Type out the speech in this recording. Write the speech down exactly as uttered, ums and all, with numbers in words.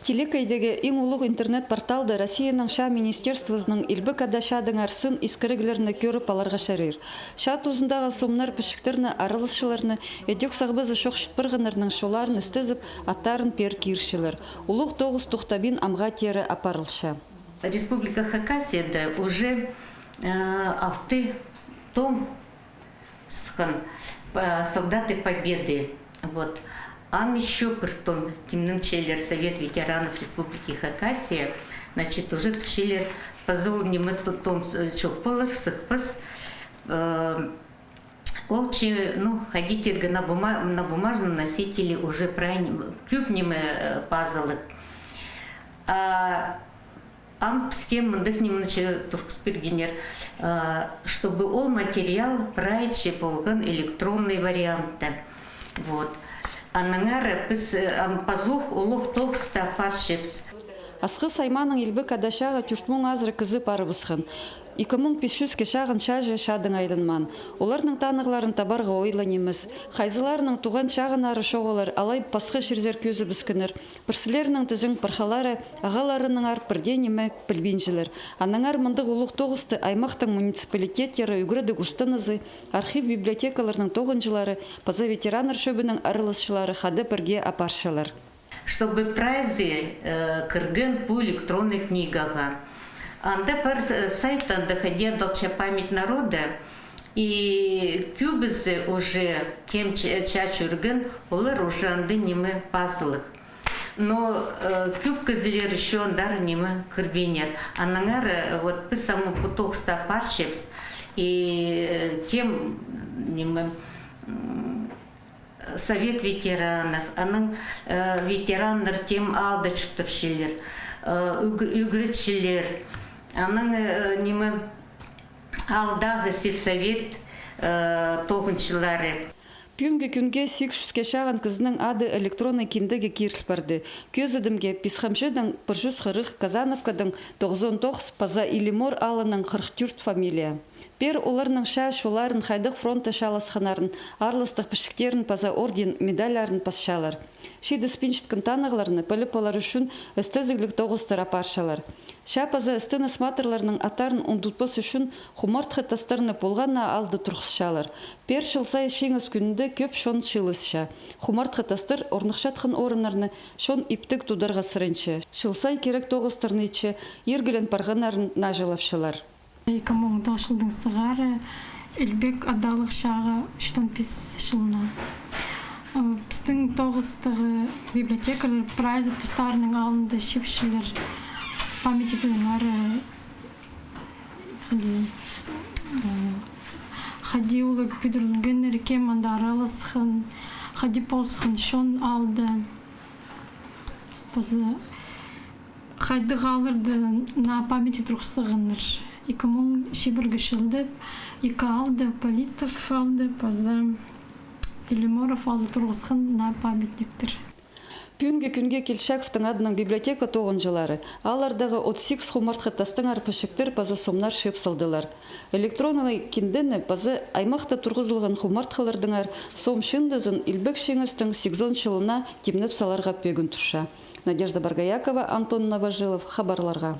Телекейдегі иң улуғ интернет-порталда Россияның чаа министерствозының Илбек Ада чаадаңар сын искіріглерні кӧріп аларға чарир. Чаа тузындағы сомнар пічіктерні, араласчыларны, ідӧк сағбазы чох чіт парғаннарның чолларын істезіп, аттарын пеер кирчелер. Улуғ тоғыс тохтабин амға теере апарылча. Республика Хакасияда уже, э, алты том сыххан, э, «Солдаты Победы». Вот. Ам ещё пір том тимненчелер, «Совет ветеранов Республики Хакасия». Значит, уже тіпчелер, паза ол ниме то-, том, э, чох полар, сыхпас. Э, ол че, ну, ходить ирге на бума-, на бумажном носителе уже прай ниме, кӧп ниме, э, пазылығ. А ам піске мындағ ниме че турғыс пиргеннер, а, чтобы ол материал прай че полған электронный вариантта. Вот. Аннаңар піс, э, ам пазох улуғ тоғыста апарчабыс. Асхыс аймааның Илбек Ада чааға тӧрт муң азыра кізі парыбысхан. Ікі муң пис чӱске чағын чааҷы чаадаң айланмаан. Оларның танығларын табарға оой ла нимес. Хайзыларының туған чағыннары чоғыл, алай пасха чирзер кӧзібіскеннер. Пірсілерінің тізең пархалары ағаларынаңар пірдее ниме пілбинчелер. Аннаңар мындағ улуғ тоғысты аймахтың муниципалитеттері, ӱгредіг устаназы, архив, библиотекаларның тоғынҷылары паза ветераннар чӧбінің араласчылары хада пірге апарчалар. Чтобы прайзы, э, кірген пу электронный книгаға. Анда пар, э, сайт, анда хайди адалча «Память народа», и кӧбізі уже кем ча-, чаа чӧрген, олар уже анда ниме пазылығ. Но, э, кӧп кізілер ещё андар ниме кірбиннер. Аннаңар, э, вот піс ам пу тоғыста апарчабыс, и, э, кем ниме, м, Совет ветеранов, анаң, э, ветераннар кем аалда чуртапчалар, э, ӱг-, ӱгретчілер, анаң, э, ниме, аалдағы сельсовет, э, тоғынҷылары. Пӱӱнгі кӱнге сигіс чӱске чағын кізінің ады электронный киндеге киріл парды. Кӧзідімге, Писхамҷыдаң пір чӱс хырых, Казановкадаң тоғызон тоғыс паза Илимор аалынаң хырых тӧрт фамилия. Пеер оларның чаа чолларын, хайдағ фронтта чааласханнарын, аарластығ пічіктерін паза орден-медальларын пасчалар. Чидіспинчеткен танығларны піліп алар ӱчӱн істезігліг тоғыстар апарчалар. Чаа паза істенісмаатырларның аттарын ундутпас ӱчӱн хумартхы тастарны полған на аалда турғысчалар. Пеер чыл сай чиңіс кӱнінде кӧп чон чыылысча. Хумартхы тастар орныхчатхан орыннарны чон иптіг тударға сыранча. Чыл сай кирек тоғыстарны итче, иргілен парғаннарын наҷылапчалар. Ікі муң тоғыс чылдаң сығара Илбек Адалығ чааға читон пис чылына. Э, пістің тоғыстағы библиотекалар прайзы постарының алнында чыыпчалар памятниктің ары, хайди, э, хайди олар пӱдірілгеннер, кем анда араласхан, хайди полысхан чон аалда. Паза хайдағ аалларда наа памятник турғызығаннар. Ікі муң чибіргі чылда ікі аалда, Политов аалда паза Илиморов аалда турғысхан наа памятниктер. Пӱӱнгі кӱнге Кильчичаковтың адынаң библиотека тоғынҷылары ааллардағы отыс сигіс хумартхы тастаңар пічіктер паза сомнар чыып салдылар. Электронный киндені паза аймахта турғызылған хумартхылардаңар сом чыындызын Илбек Чиңістің сигізон чылына тимнеп саларға пӧгін турча. Надежда Боргоякова, Антон Новожилов, хабарларға.